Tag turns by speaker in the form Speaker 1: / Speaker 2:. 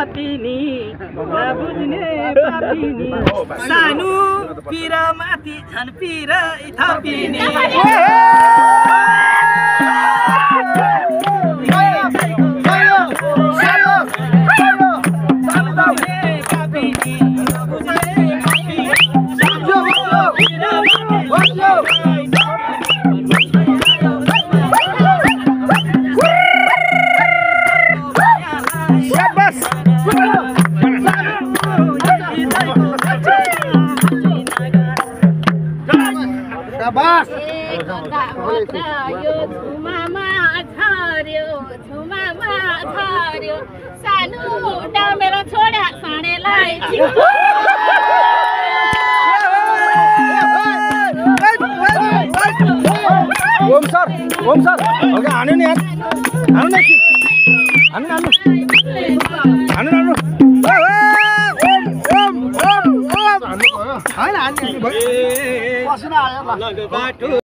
Speaker 1: पापिनी नबुझ्ने पापिनी सानो पिर माथि झन् पिर थपिनी
Speaker 2: बस
Speaker 3: यो झुमामा झर्यो सानो डामेर छोडा साँडेलाई
Speaker 2: ओम सर ओके हान्नु नि यार हान्नु न हान्नु ओम हैन हान्नु पसिना आयो ल